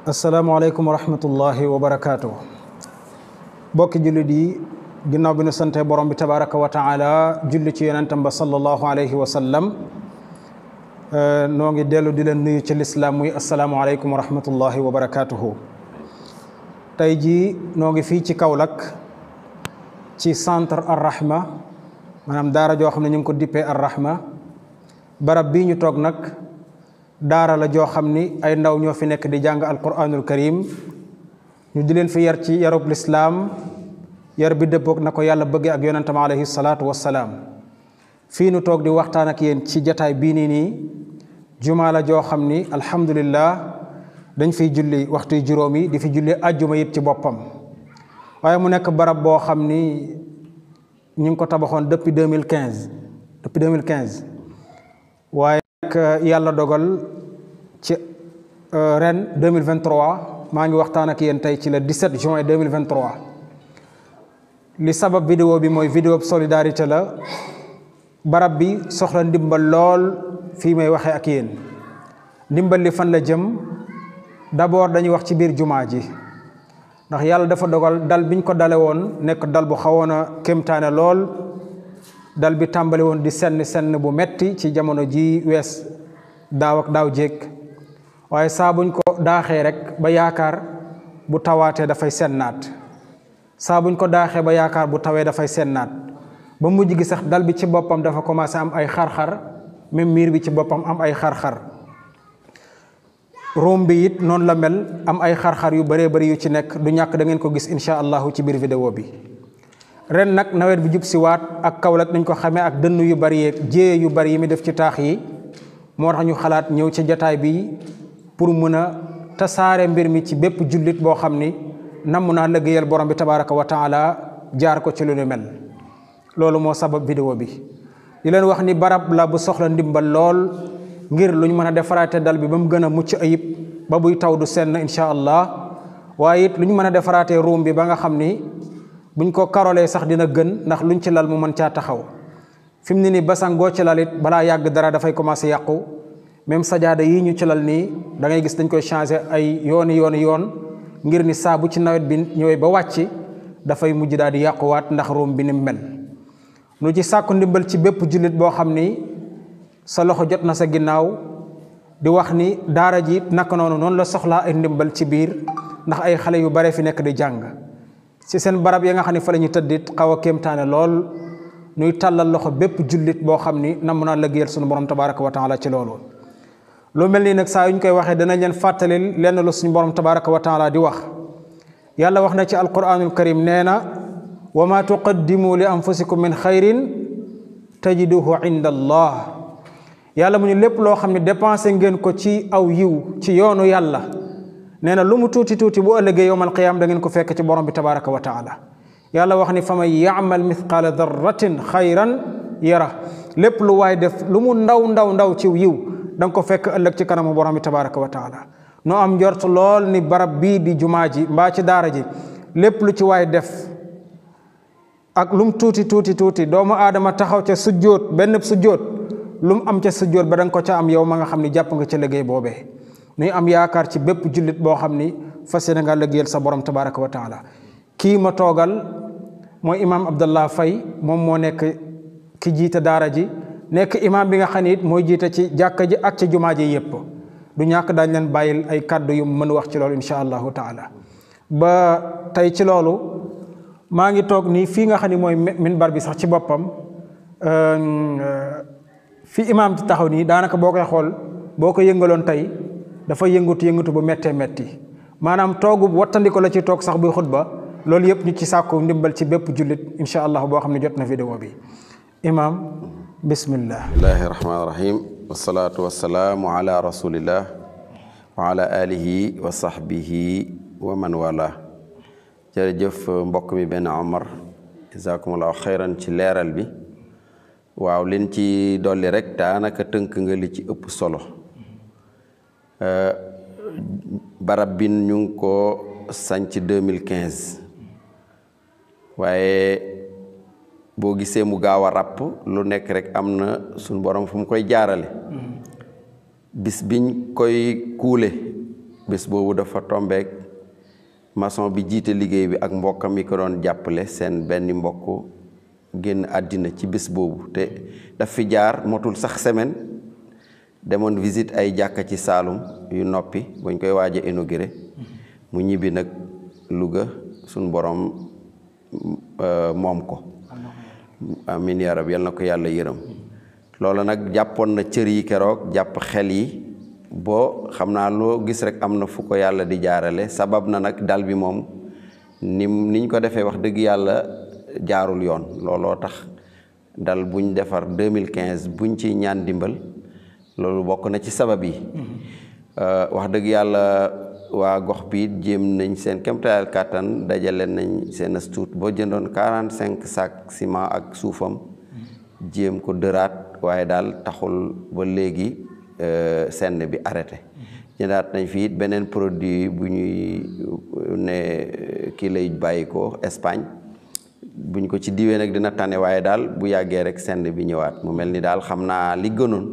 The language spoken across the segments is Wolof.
asalaamaaleykum wa rahmatullahi wa barakaatu. bokki jullit yi ginnaaw bi nu sante borom bi tabaraka wa taala julli ci yonentam ba sallallahu alayhi wa sallam noo ngi dellu di leen nuyu ci lislaam muy asalaamaaleykum wa rahmatullahi wa barakaatuhu. tey jii noo ngi fii ci Kaolack ci centre Ar-Rahma maanaam daara joo xam ne ñu ngi ko dippee Ar-Rahma. barab bii ñu toog nag daara la joo xam ni ay ndaw ñoo fi nekk di jàng alquranul karim ñu di leen fi yar ci yarub lislaam yar bi dëppoog na ko yàlla bëgge ak yonentam alayhi salaatu wassalaam. fii nu toog di waxtaan ak yéen ci jataay bii nii jumaa la joo xam ni alhamdulillah dañ fiy julli waxtu juróom yi di fi julli àjjuma yit ci boppam. waaye mu nekk barab boo xam ni ñu ngi ko tabaxoon depuis 2015 waaye nag yàlla dogal ci ren 2023 maa ngi waxtaan ak yéen tey ci le 17 juin 2023. li sabab vidéo bi mooy vidéo solidarité la. barab bi soxla ndimbal lool fii may waxee ak yéen. ndimbal li fan la jëm d'abord dañuy wax ci biir jumaa ji ndax yàlla dafa dogal dal biñ ko dale woon nekk dal bu xawoon a kéemtaane lool. dal bi tàmbali woon di senn bu metti ci jamono ji wees daaw ak daaw jéeg waaye saa buñ ko daaxee rek ba yaakaar bu tawaatee dafay sennaat saa buñ ko daaxee ba yaakaar bu tawee dafay sennaat ba mujj gi sax dal bi ci boppam dafa commencé am ay xar-xar même miir bi ci boppam am ay xar-xar. Room bi it noonu la mel am ay xar-xar yu bëree bëri yu ci nekk du ñàkk da ngeen ko gis incha allahu ci biir vidéo bi. ren nag nawet bi jub si waat ak Kaolack nañ ko xamee ak dënn yu bari yeeg jéye yu bari yi mi def ci taax yi moo tax ñu xalaat ñëw ci jataay bi pour mën a tasaare mbir mi ci bépp jullit boo xam ni namm naa liggéeyal borom bi tabaraka wa taala jaar ko ci lu nu mel. loolu moo sabab vidéo bi di leen wax ni barab la bu soxla ndimbal lool ngir luñ mën a defaraate dal bi ba mu gën a mucc ayib ba buy taw du senn incha allah waaye it luñ mën a defaraate ruum bi ba nga xam ni buñ ko karolee sax dina gën ndax luñ ci lal mu mën caa taxaw. fi mu ne nii basang goo ci lal it balaa yàgg dara dafay commencé yàqu même sajaada yii ñu ci lal nii da ngay gis dañ koy changé ay yoon ngir ni saa bu ci nawet bi ñëwee ba wàcc dafay mujj daal di yàquwaat ndax ruum bi ni mu mel. nu ci sàkku ndimbal ci bépp jullit boo xam ni sa loxo jot na sa ginnaaw di wax ni daara ji naka noonu la soxlaa ay ndimbal ci biir ndax ay xale yu bare fi nekk di jàng. ci seen barab ya nga xam ne fa la ñu tëddit xaw a kéemtaane lool nuy tàllal loxo bépp jullit boo xam ni nam naa liggéeyal sunu borom tabaraka wa taala ci loolu. lu mel nii nag saa yu ñu koy waxee danañ leen fàttali lenn lu suñu borom tabaraka wa taala di wax. yàlla wax na ci alquranul karim nee na wa ma tuqaddimu li anfusikum min xayrin tajiduhu inda allah. yàlla mu ñu lépp loo xam ne dépensé ngeen ko ci aw yiw ci yoonu yàlla nee na lu mu tuuti bu ëllëgee yowmal qiyaam da ngeen ko fekk ci borom bi tabaraka wa taala. yàlla wax ni fa man yaamal mithqaala darratin xayran yara. lépp lu waay def lu mu ndaw ci yiw da nga ko fekk ëllëg ci kanamu borom bi tabaraka wa taala. noo am njort lool ni barab bii di jumaa ji mbaa ci daara ji lépp lu ci waay def ak lu mu tuuti doomu aadama taxaw ca sujjóot benn sujjóot lu mu am ca sujjóot ba da nga ko ca am yow ma nga xam ni jàpp nga ca liggéey boobee. nuy am yaakaar ci bépp jullit boo xam ni fas yéene nga liggéeyal sa borom tabaraka wa taala. kii ma toogal mooy imaam Abdallah Faye moom moo nekk ki jiite daara ji nekk imaam bi nga xam ni it mooy jiite ci jàkka ji ak ci jumaa ji yépp du ñàkk daañ leen bàyyil ay kàddu yu mën wax ci loolu incha allahu taala. ba tey ci loolu maa ngi toog nii fii nga xam ni mooy minbar bi sax ci boppam fi imaam ci taxaw nii daanaka boo koy xool boo ko yëngaloon tey dafa yëngatu bu méttee métti maanaam toogu wattandiko la ci toog sax buy xutba loolu yëpp ñu ci sàkku ndimbal ci bépp jullit incha allah boo xam ne jot na vidéo bi. imaam bismillah. bismillahi rahmaani rahim wasalaatu wasalaamu ala rasulillah wa ala alihi wa sahbihi wa man wala. jërëjëf mbokk mi benn Omar jazakumullahu xayran ci leeral bi. waaw liñ ci dolli rek daanaka tënk nga li ci ëpp solo. barab bi ñu ngi ko sanc 2015 waaye boo gisee mu gaaw a ràpp lu nekk rek am na suñu borom fu mu koy jaarale. bis biñ koy kuule bés boobu dafa tombeek maçon bi jiite liggéey bi ak mbokkam yi ko doon jàppale seen benn mbokk génn àddina ci bés boobu te daf fi jaar motul sax semaine demoon visite ay jàkka ci Saalum yu noppi bañ koy waaj a inauguré mu ñibbi nag Louga suñ borom moom ko amin yaa rab yal na ko yàlla yërëm loolu nag jàppoon na cër yi keroog jàpp xel yi boo xam naa loo gis rek am na fu ko yàlla di jaarale sabab na nag dal bi moom niñ ko defee wax dëgg yàlla jaarul yoon looloo tax dal buñ defar 2015 buñ ci ñaan dimbal loolu bokk na ci sabab yi wax dëgg yàlla waa gox bi jéem nañ seen kéemtalaay kàttan dajale nañ seen astuut boo jëndoon 45 sacs ciment ak suufam jéem ko dëraat waaye daal taxul ba léegi senn bi arrêté jëndaat nañ fi it beneen produit bu ñuy ne kii lay bàyyi ko Espagne buñ ko ci diwee nag dina tane waaye daal bu yàggee rek senn bi ñëwaat mu mel ni daal xam naa li gënoon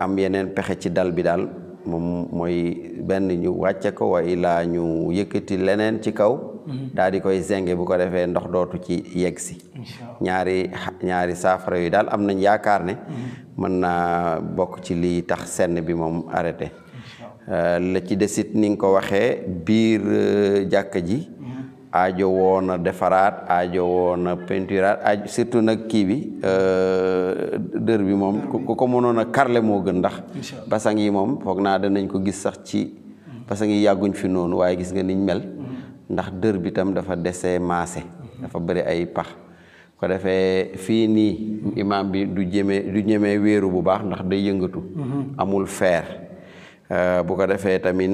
am yeneen pexe ci dal bi daal moom mooy benn ñu wàcce ko wa ilaa ñu yëkkati leneen ci kaw daal di koy zenge bu ko defee ndox dootu ci yegg si ñaari saafara yu daal am nañ yaakaar ne mën naa bokk ci lii tax senn bi moom arrêté la ci desit ni nga ko waxee biir jàkka ji aajo woon a defaraat aajo woon a peinturaat aajo surtout nag kii bi dër bi moom ku ko mënoon a karle moo gën ndax basang yi moom foog naa danañ ko gis sax ci basang yi yàgguñ fi noonu waaye gis nga niñ mel ndax dër bi tam dafa desee maase dafa bëri ay pax ko defee fii nii imaam bi du ñemee wéeru bu baax ndax day yëngatu amul feer bu ko defee tamit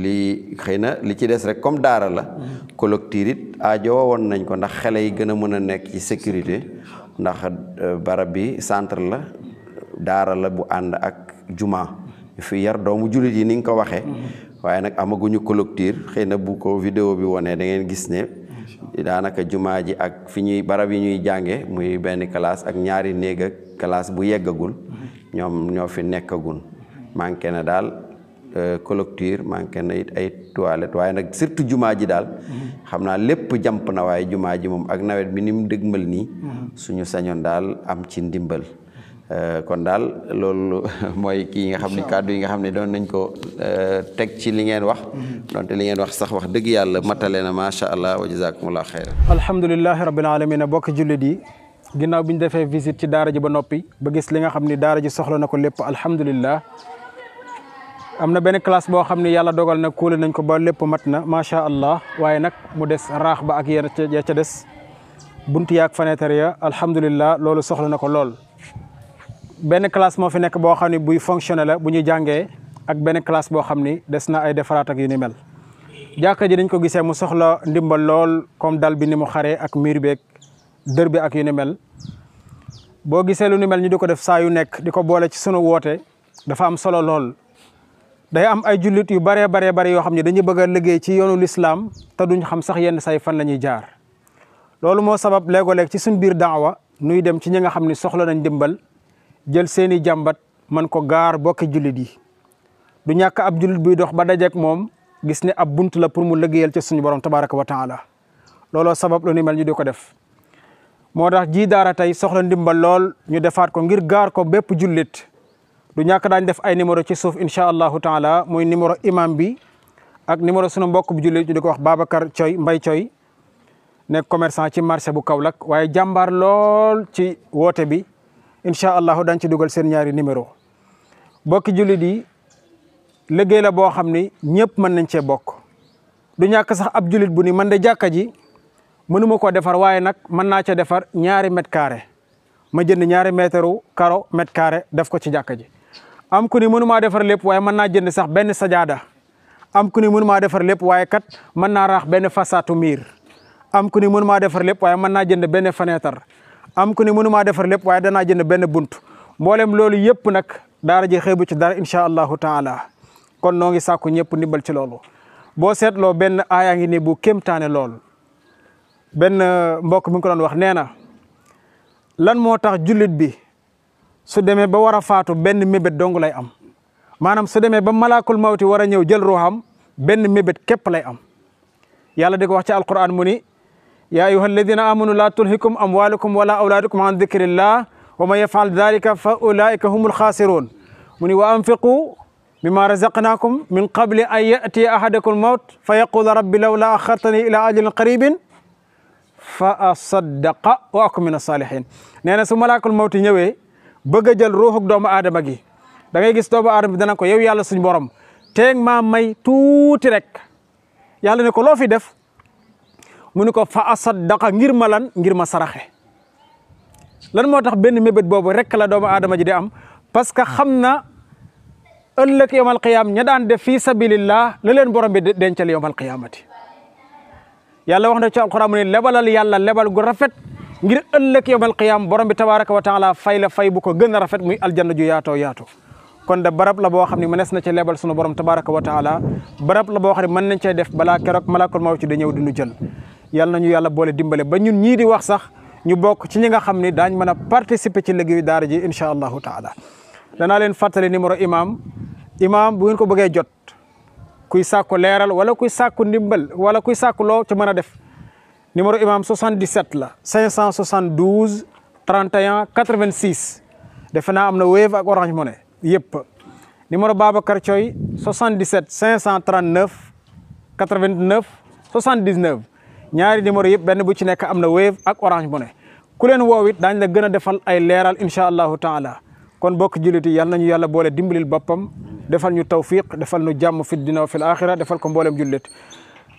li xëy na li ci des rek comme daara la collecteur it aajo woon nañ ko ndax xale yi gën a mën a nekk ci sécurité ndax barab bi centre la daara la bu ànd ak juma fi yar doomu jullit yi ni nga ko waxee waaye nag amaguñu collecteur xëy na bu ko vidéo bi wonee da ngeen gis ne daanaka juma ji ak fi ñuy barab yi ñuy jànge muy benn classe ak ñaari néeg ak classe bu yeggagul ñoom ñoo fi nekkagul manqué na daal collecteur manqué na it ay toilette waaye nag surtout jumaa ji daal xam naa lépp jàmp na waaye jumaa ji moom ak nawet bi ni mu dëgmal nii suñu sañoon daal am ci ndimbal kon daal loolu mooy kii nga xam ne kàddu yi nga xam ne doon nañ ko teg ci li ngeen wax donte li ngeen wax sax wax dëgg yàlla matale na macha allah wa jazakumullah xayran alhamdulilahi rabbil alamin bokk jullit yi ginnaaw bi ñu defee visite ci daara ji ba noppi ba gis li nga xam ne daara ji soxla na ko lépp alhamdulillah am na benn classe boo xam ne yàlla dogal na kuule nañ ko ba lépp mat na macha allah waaye nag mu des raax ba ak ya ca des buntu yaak fenêtre ya alhamdulillah loolu soxla na ko lool benn classe moo fi nekk boo xam ne buy fonctionné la bu ñuy jàngee ak benn classe boo xam ni des na ay defaraat ak yu ni mel jàkka ji dañ ko gisee mu soxla ndimbal lool comme dal bi ni mu xaree ak mur beeg dër bi ak yu ni mel boo gisee lu ni mel ñu di ko def saa yu nekk di ko boole ci sunu woote dafa am solo lool day am ay jullit yu baree bare yoo xam ne dañuy bëgg a liggéey ci yoonu lislaam te duñ xam sax yenn say fan la ñuy jaar loolu moo sabab léegoo-léeg ci suñ biir daawa nuy dem ci ñi nga xam ne soxla nañ dimbal jël seeni jàmbat man ko gaar bokki jullit yi du ñàkk ab jullit buy dox ba dajeek moom gis ne ab bunt la pour mu liggéeyal ci suñu borom tabaraka wa taala looloo sabab lu ni mel ñu di ko def moo tax ji daara tey soxla ndimbal lool ñu defaat ko ngir gaar ko bépp jullit du ñàkk daañ def ay numéro ci suuf incha allahu taala muy numéro imam bi ak numéro sunu mbokk bu jullit ñu di ko wax Babacar Thioy Mbay Thioy nekk commerçant ci marché bu Kaolack waaye jàmbaar lool ci woote bi incha allahu dañ ci dugal seen ñaari numéro bokki jullit yi liggéey la boo xam ni ñëpp mën nañ cee bokk du ñàkk sax ab jullit bu ni man de jàkka ji mënuma koo defar waaye nag mën naa ca defar ñaari mètre carré ma jënd ñaari mètre carreau mètre carré def ko ci jàkka ji am ku ni mënumaa defar lépp waaye mën naa jënd sax benn sajaada am ku ni mënumaa defar lépp waaye kat mën naa raax benn façade miir am ku ni mënumaa defar lépp waaye mën naa jënd benn fenêtre am ku ni mënumaa defar lépp waaye danaa jënd benn bunt mboolem loolu yëpp nag daara ji xeebu ci dara incha allahu taala kon noo ngi sàkku ñëpp ndimbal ci loolu boo seetloo benn aayaa ngi ni bu kéemtaane lool benn mbokk mi ngi ko doon wax nee na lan moo tax jullit bi su demee ba war a faatu benn mébét dong lay am maanaam su demee ba malaakul mawti war a ñëw jël ruuxam benn mébét képp lay am. yàlla di ko wax ci alquran mu ni yaa ayyuha alladina amanu laa tulhikum amwalukum wala awlaadukum an dikrillah wa man yafal dalika fa ulaika humul xaasiruun mu ni wa anfiqu mimma razaqnakum min qabli an yatiya ahadakum mawt fa yaqula rabbi lawla axartani ila ajalin qaribin fa asaddaqa wa akun min asalihin. nee na su malaakul mawti ñëwee bëgg a jël ruuxuk doomu aadama gi da ngay gis doomu aadama bi dana ko yow yàlla suñ borom teeg maa may tuuti rek. yàlla ne ko loo fi def mu ni ko fa asaddaqa ngir ma lan ngir ma saraxe. lan moo tax benn mébét boobu rek la doomu aadama ji di am parce que xam na ëllëg yawmal qiyaam ña daan def fii sabilillah la leen borom bi dencal yawmal qiyaamati. yàlla wax na ci alquran mu ne lebalal yàlla lebal gu rafet ngir ëllëg yawmal qiyaam borom bi tabaraka wa taala fay la fay bu ko gën a rafet muy aljanna ju yaatoo yaatu. kon de barab la boo xam ne mënees na ci lebal sunu borom tabaraka wa taala barab la boo xam ne mën nañ cee def balaa keroog malakul mawti di ñëw di ñu jël. yàlla nañu yàlla boole dimbale ba ñun ñii di wax sax ñu bokk ci ñi nga xam ne daañ mën a participer ci liggéeyu daara ji incha allahu taala. danaa leen fàttali numéro imam bu ngeen ko bëggee jot kuy sàkku leeral wala kuy sàkku ndimbal wala kuy sàkku loo ci mën a def numéro imam 77 la 572 31 86 defe naa am na Wave ak Orange Money yëpp. numéro Babacar Thioy 77 539 89 79 ñaari numéro yëpp benn bu ci nekk am na Wave ak Orange Money ku leen woow it daañ la gën a defal ay leeral incha allahu taala. kon bokk jullit yi yal nañu yàlla boole dimbalil boppam defal ñu tawfiq defal ñu jàmm fi dina wa fil axira defal ko mboolem jullit.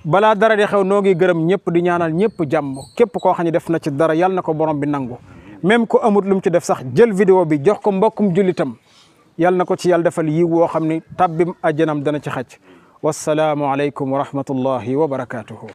balaa dara di xew noo ngi gërëm ñëpp di ñaanal ñëpp jàmm képp koo xam ne def na ci dara yal na ko borom bi nangu même ku amut lu mu ci def sax jël vidéo bi jox ko mbokkum jullitam yal na ko ci yàlla defal yiw woo xam ni tabbim àjjanam dana ci xaj. wassalaamu aleykum wa rahmatullahi wa barakatuhu.